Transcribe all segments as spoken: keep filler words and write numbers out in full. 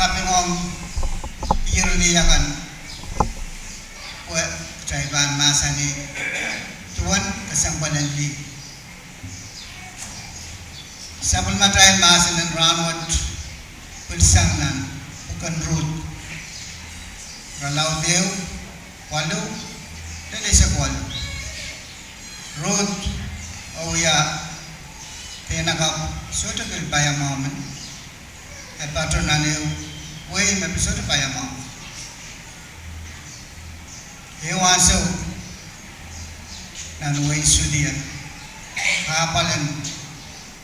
Kaping ong ire lih akan, pwe kitail pahn mahsanih duwen kesempwal en lih. Sapwellimatail mahsen en rahnwet pil sang nan pwuken Ruth, irelaud ehu, waluh, lel eisek waluh. Ruth, oh wia, peinakapw sohte pil paiamwahu men, e patoh nan ehu wehi me pil sohte paiamwahu. Ehu ansou nan wehi Sudia, kahpwal en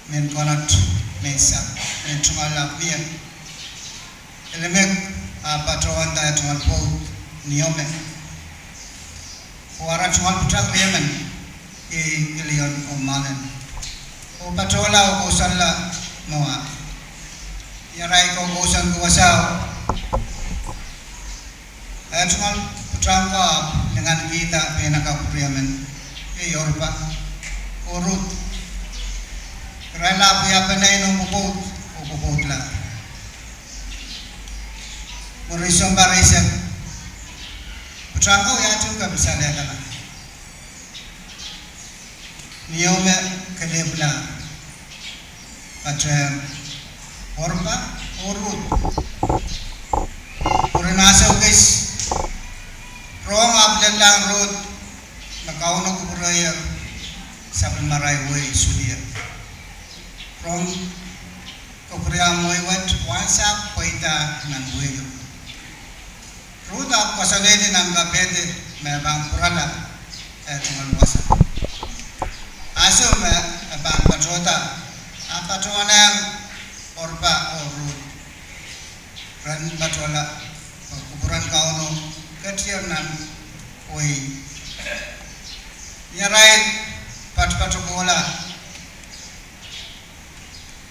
mehn konot, mehn sahpw, mehn tungoal ahpw mie. Elimelek ahpw patohwanda tungoal pwoud, Neomi. Oh ara tungoal pwutak riemen, iei Kilion oh Malon, oh patohla oh kousoanla Moap. Irail kousoanki wasao, eh, tungoal pwutak ko ahpw lingankihda peinakapw riemen, iei Orpa oh Ruth. Irail ahpw wia peneinei oh pwopwoud, oh pwopwoudla. Mwurin sounpar eisek, pwutak ko iahdu kepil salehda. Neomi kelehpwla patehng Orpa oh Ruth. Mwurin ahnsou kis, rong ahpw lellahng Ruth me Kauno kupwureier sapwellimarail wehi Sudia. Rong kupwuriamwei wet wasa pweida nan wehio. Ruth ahpw koasoanehdi nan kapehdi me e pahn pwurala eh tungoal wasa. Ansou me e pahn patohda, ahpw patohwanehng Orpa oh Ruth ren patohla, pwe kupwuren Kauno ketier nan wehi. Ni arail patopatohla,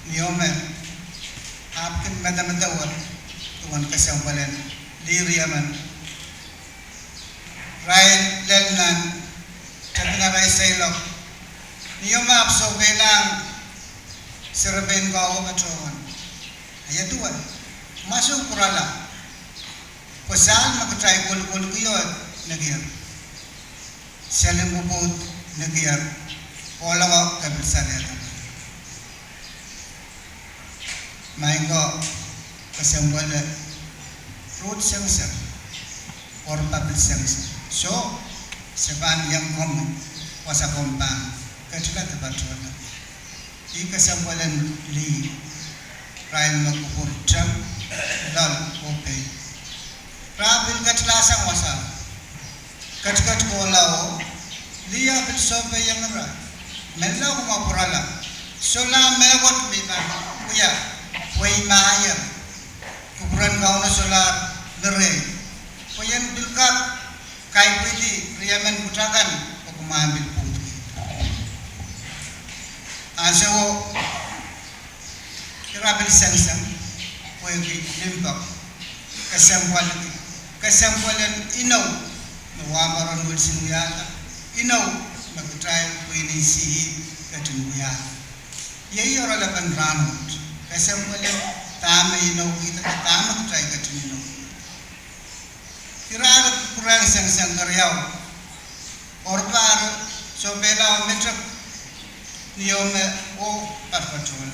Neomi ahpw kin medemedewe duwen kesempwal en lih riemen. Irail lel nan tepin arail seiloak. Neomi ahpw soupeilahng serepein ko oh patohwan, Ia duwe, ma se pwurala, pwe sahl me kitail kolokolkio nekier, selin pwopwoud nekier, ohloko kepil salehda. Maing ko, kesempwal, Ruth sengiseng, Orpa pil sengiseng. Soh, se pahn iang komwi, wasa komw pahn ketila de patohla. Ih kesempwal en lih, irail me kupwur teng, loal oh pei. Re pil ketilasang wasa, ketiket kohlao, lih pil sohpeiong ira. Menlau kumwa pwurala, solahr mehkot me I pahn wia, pwe I maier. Kupwuren Kauno solahr lirei, pwe I en pil kak kaipwidi riemen pwutak kan, oh kumwail pil pwutak. Ansouo, ira pil sengiseng, pwehki limpoak, kesempwal, kesempwal en inou me Wahnpoaron Wilson wiahda, inou me kitail pwihn en sihsih ketin wiahda. Iei oaralapen rahnwet, kesempwal en dahme inoukihda, dahme kitail ketin inoukihda. Ira kupwuren sengiseng keriau, Orpa sohpeilahng metek Neomi oh patohla.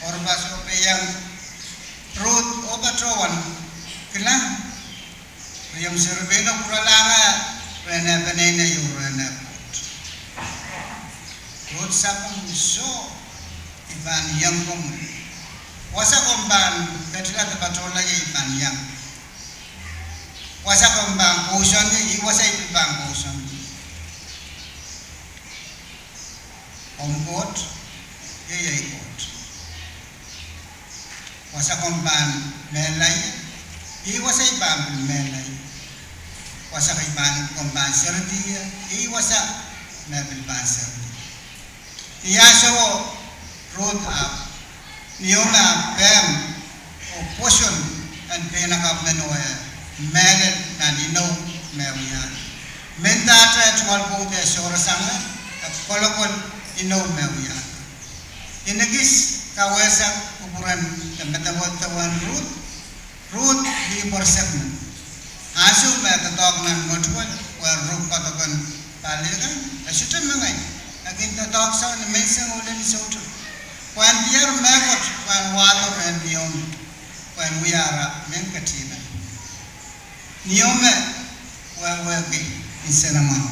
Orpa sohpeiong Ruth oh patohwan, Kilang, riemw serepeino pwuralahng rehn eh peneinei oh rehn eh pwoud. Ruth sapeng, Soh, I pahn iang komwi. Wasa komw pahn ketila de patohla ie I pahn iang. Wasa komw pahn kousoan ie, ih wasa I pil pahn kousoan. Omw Koht, iei ei Koht. Wasa komw pahn mehla ie, ih wasa I pahn pil mehla ie. Wasa komw pahn, komw pahn seridi ie, ih wasa me pil pahn seridi. Ni ansouo Ruth ahpw, Neomi ahpw pehm oh pwoson en peinakapw men oh eh mehlel nan inou me wiahda. Mendahte tungoal pwoud eh sohrasang, e kolokol inou me wiahda. Inekis kawehsang Pwuren de medewe, dewen Ruth, Ruth lih pwerisek men. Ansou me e doadoahk nan mwetuwel, pwe Ruth kohdo kin pali kan, e sohte mengei, e kin doadoahk sang ni menseng oh lel soutuk. Pwehn diar mehkot, pwehn wahdo rehn Neomi, pwehn wiahla mehn ketihla. Neomi wehwehki nsenamwahu.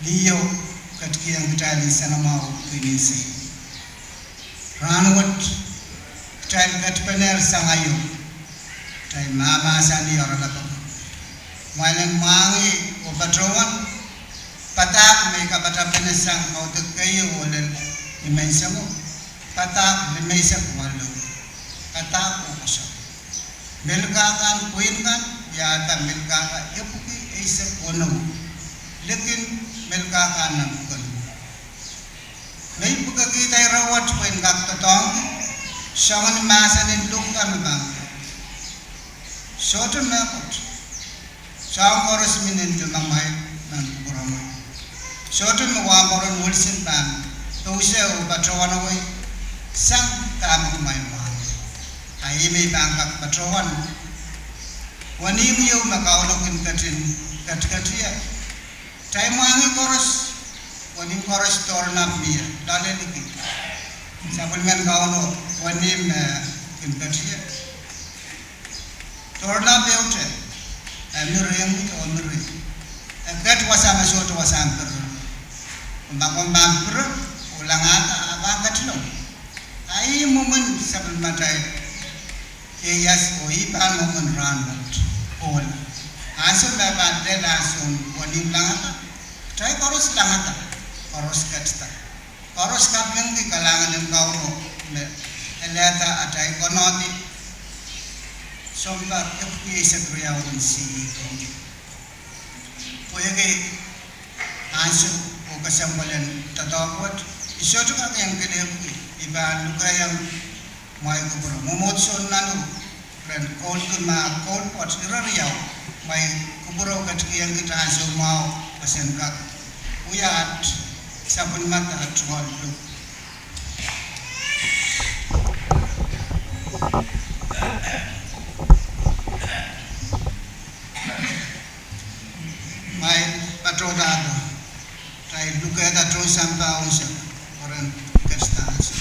Liho ketikihong kitail nsenamwahu pwihn nsenamwahu. Rahnwet, kitail ketipenehr sang aio, kitail mahmahsanih oaralap. Mwail en mwahngih oh patohwan, padahk me I kapatapene sang kaudok keieu oh lel ni menseng, padahk limeisek walu, padahk oh koasoandi. Melkahkan pwihn kan wiahda melkahka epwiki eisek weneu, likin melkahkan nan pwuken. Me I pwukekihda ire wet pwe I en kak doadoahngki, soangen mahsen en Luk kan me pahn, sohte mehkot. Soahng koaros mi nin limamwail nan kupwuramwail. Sohte me Wahnpoaron Wilson pahn pousehla oh patohwanawei sang dahme kumwail mwahngih. A ih me I pahn kak patohwan wenihmw ieu me Kauno kin ketin ketiketier. Kitail mwahngih koaros, wenihmw koaros Tornap mie, loale liki. Sapwellimen Kauno wenihmw me kin ketier. Tornap ehute, e mi rehmwi oh mi reh. E ket wasa me sohte wasahn pere. Ma komw pahn pere oh langahda, a pahn ketilong. A ih mwomwen sapwellimatail keias oh ih pahn mwomwen rahnwet kohla. Ansou me pahn lel ansoun wenihmw langada, kitail koaros langada, koaros ketida. Koaros kapingki kalahngan en Kauno me elehda atail konehng sounpar epwiki eisek riau en C E. Pwehki ansou oh kesempwal en doadoahk wet, I sohte kak iang kelehpw, I pahn lukehiong mwail kupwuro mwomwohdiso nan ren koulki ma koul pwoat ire riau, mwail kupwuro ketikihong kitail ansou mwahu pwe sen kak wia aht sapwellimada tungoal Luk. Mwail patohdo, kitail lukehda tohn sampah unsek, pwe ren ketida ansou.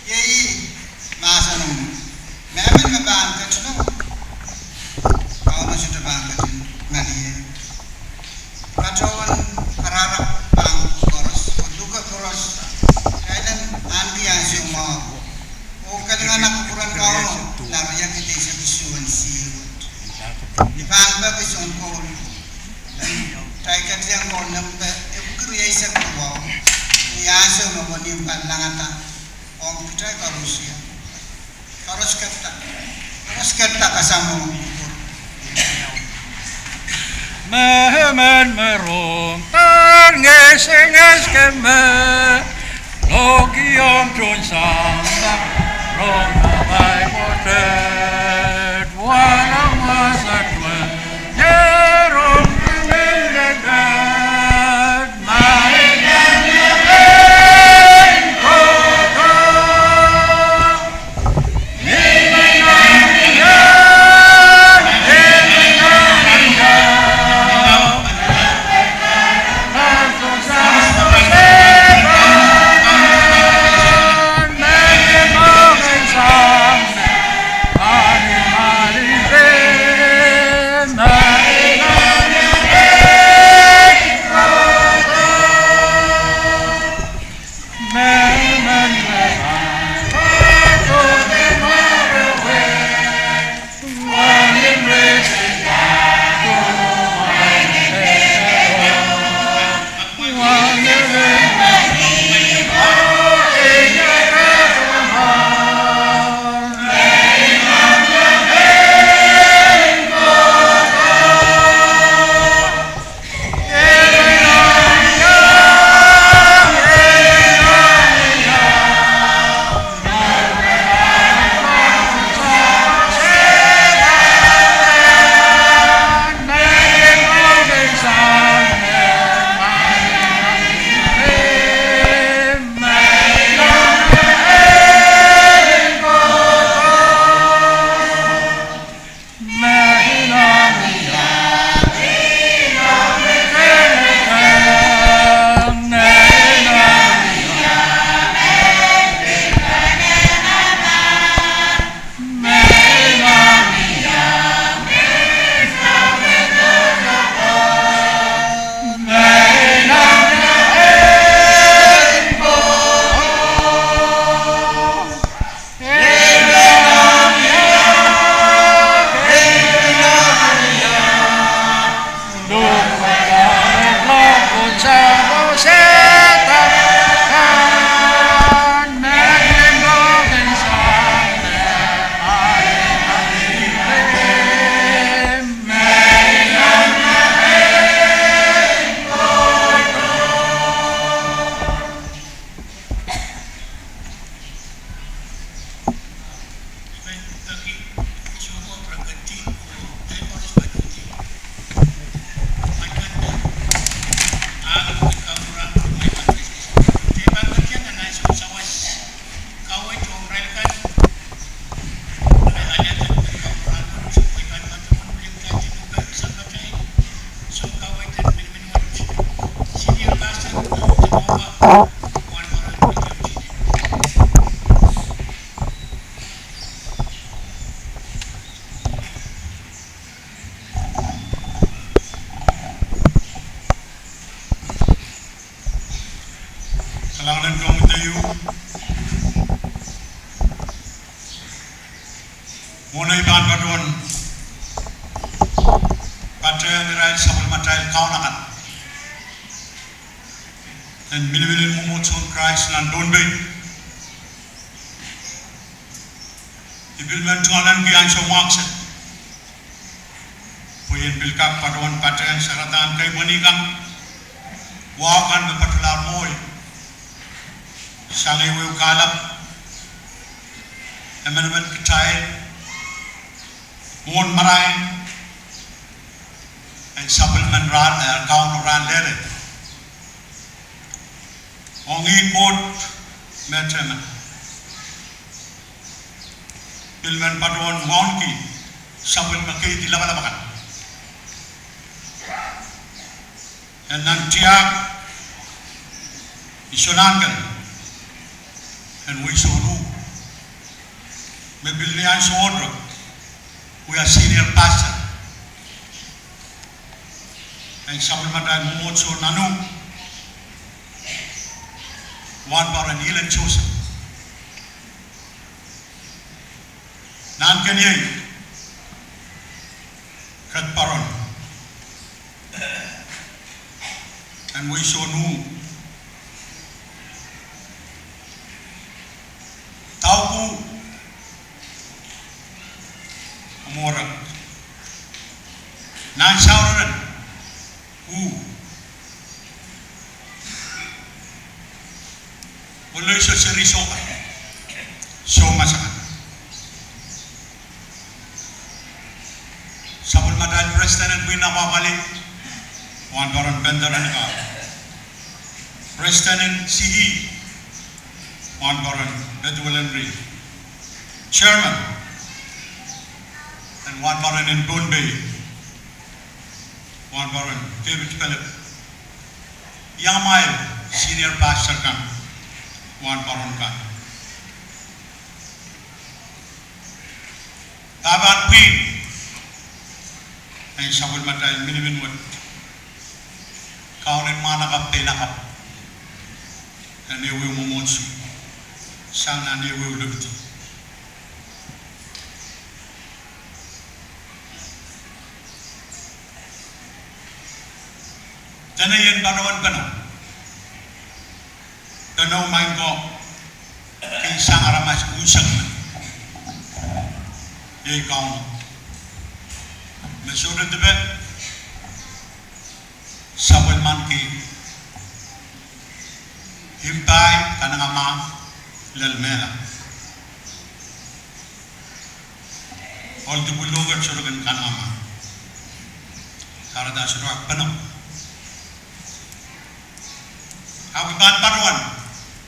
Iei mahsen en mehmen me pahn ketin, Kauno sohte pahn ketin malier. Patohwan kararapahng koaros, oh luke koaros, kitail en ahneki ansou mwahu oh kalinganahki kupwuren Kauno, lariakete seki suwen sihwet. Ni pahn peki soun koul, kitail ketieng koul nempe epwiki rieisek duwau, ni ansou me wenihmw pahn langada ong kitail koaros. Koaros ketido, koaros ketido kasamwo. Mehmen me rong pahn ngesenges keme, lokiong tohn sampah, rong pahn pai pwoatet, wahla wasa tuwe, ne rong pahn ngesenges. kaun akan en miniminiong mwomwohdiso en Krais nan Pohnpei. I pil men tungoalenki ansou mwahu kiset pwe I en pil kak patohwan patehng saradahn keipweni kan, wahu kan me patohlahr mwowe, sang ehuehu kahlap, emenemen kitail mwohn marain en sapwellimen rahn, eh, Kauno rahn leledo. Ong ih Koht me temen, pil men patohwan wauneki sapwellime keidi lapalap akan en nan tiahk, I soangen en wei sounu me pil ni ansou wet wia senior pastor en sapwellimatail mwomwohdiso nan Nuh, Wahnpoaron Ellen Joseph. Nahnken iei, Ked Poaron en wei sounu, Dauku Amworek, nan soahng ren uh, Oloiso Seri Sohkan, soumas akan, sapwellimatail president en Pwihn Apwapwalih, Wahnpoaron Pender Eneka, president en C E, Wahnpoaron Pethuel Henry, chairman en Wahnpoaron en Pohnpei, Wahnpoaron David Philip, iangmwail senior pastor kan, wahnpoaron kan, pahpahn pwihn en sapwellimatail minimin wet, kaunen mwahnakapw, peinakapw en ehuehu mwomwohdiso, sang nan ehuehu lepidi. Dene I en patohwan penou, penou maing ko, kin sang aramas unsek men, iei Kauno me sohte dipe, sapwellimaniki impai, kanengamah, lel mehla. Ohl dipwil luhk et sohte kin kanengamah. Kahrehda sohte kak penou. Ahpw I pahn patohwan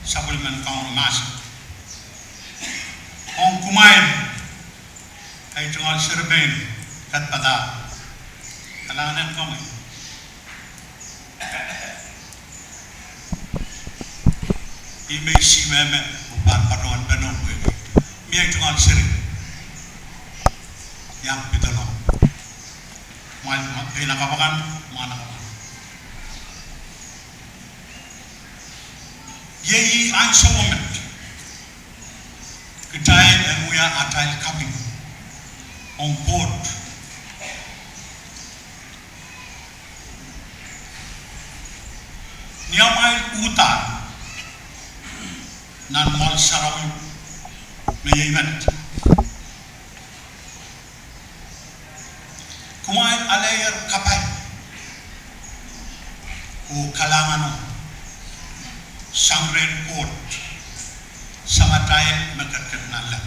sapwellimen Kauno mahsen ong kumwail, ei tungoal seri pein Kadpadahk, kalahngan en komwi. I mehn Simeeme oh pahn patohwan penou pwehki mie ei tungoal seri iang pidelong, mwail, peinakapw akan, mwahnakapw akan. Iei ih ansou met kitail en wia atail kaping ong Koht ni amwail uhdahn nan mwoahl sarawi me iei met. Kumwail aleier kapai oh kalahngano sang rehn Koht, Samatail me ketiket nanleng.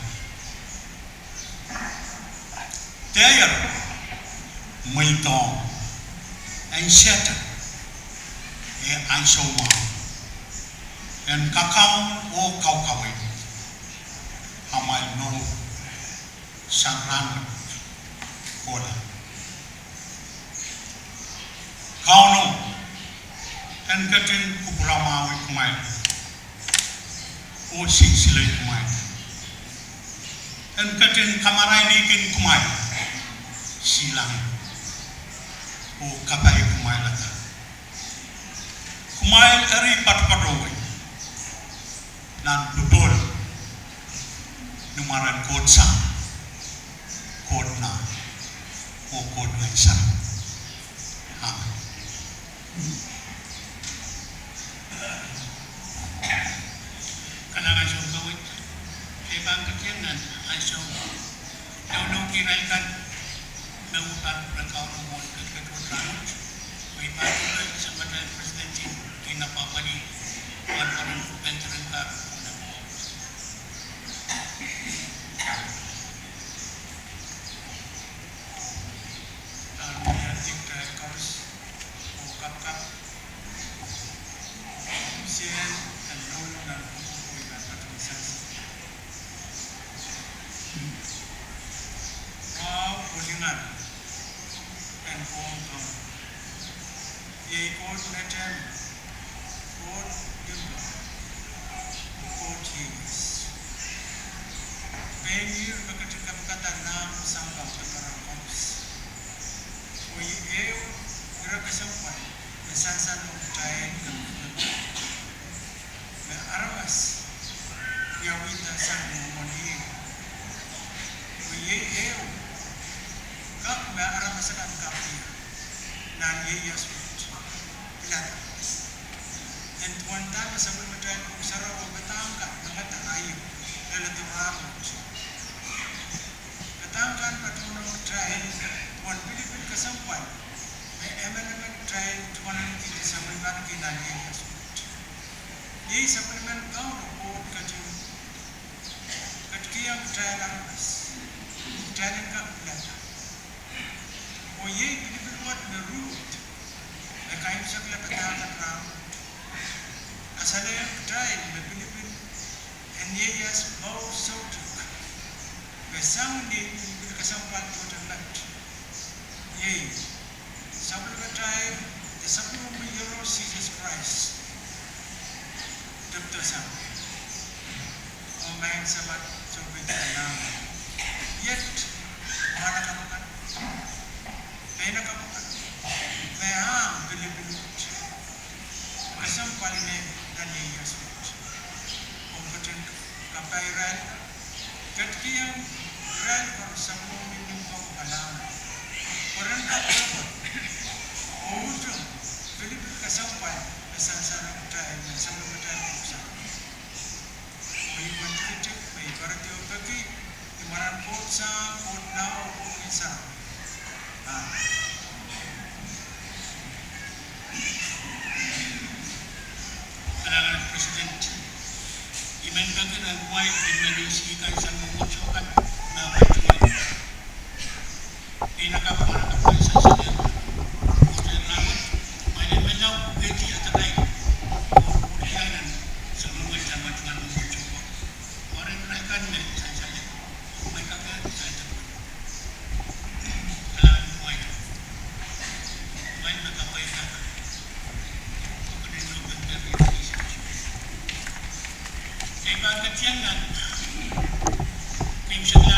Dehr mweidohng en Sehdan eh ansou mwahu en kakaun oh kaukaweid amwail mour sang rahnwet kohla. Kauno en ketin kupwuramwahwih kumwail oh silesilei kumwail. En ketin kamarainihkin kumwail, silangin oh kapai kumwailada. Kumwail eri patopato wei nan popohl ni mwaren Koht Sahm, Koht Nah, oh Koht Ngehn Sarawi. Amen. Kalahngan soun kawit, e pahn ketin nan ansou nohnohki irail kan me wepar rehn Kauno mwohn ketiket wet rahnwet, me I pahn pil sang matail President en Inap Apwalih, Reverend Benjamin Kar. Pahn wia dipda koaros oh kapakap, sien en loulou nan pwukoa pwe I pahn patohwan sansal. Wahu oh lingan en Kauno, iei Koht mehteikan, Koht limpoak, Koht ieias. Pein ihr me ketin kapikada lahng oh sampah pahn pahn koaros. Oh iei ehu ire kesempwal me sansalohng kitail, me aramas wiawihda sang mwomwen ie. Oh iei ehu kak me aramas akan kak wia nan ieias wet, pilada. En duwen dahme sapwellimatail Pwuhk Sarawi padahngkan, mengada aio, leledo rahnwet. Padahngkan patohwan ong kitail duwen pilipil kesempwal me emenemen kitail tuwanen kihdi sapwellimaniki nan ieias wet. Iei sapwellimen Kauno Koht ketin ketikihong kitail aramas, kitail en kak pilada. Oh iei pilipil wet me ruhd me kaimwisekla padahngkan rahnwet. Kasalehiong kitail me pilipil en ieias mour soutuk, me sang ni pilipil kesempwal tohto met. Iei sapwellimatail, de sapwellimomwi Iehros Sises Krais, tepdo sang. Oh Maing Samat, Sounkomour Nanleng, iet mwahnakapw kan, peinakapw kan, me ahng pilipil wet, kesempwal me nan ieias wet. Omw ketin kapai irail, ketikihong irail koaros sapwellimomwi limpoak oh kalahngan, pwe ren kak kolokol oh utung pilipil kesempwal me sansalohng kitail nan sapwellimatail Pwuhk Sarawi. Oh I men tikitik me I pwarada oh peki ni mwaren Koht Sahm, Koht Lao, Koht Ngehn Sarawi. Amen. Kalahngan President, I men peki rehn kumwail, I men isi kan sang mwomwohdiso kan, ma patohwan peinakapw, mwahnakapw kan sansal, Koht en rahnwet, kumwail en menlau pwukehdi adarail, oh pwukehdi nan sapwellimatail mwomwohdiso. Mwaren irail kan me sansal, kumwail kak sansal. Kalahngan kumwail. Kumwail me kapwaiada. Kumwail en open the revelation. I pahn ketin nan kaimwisekla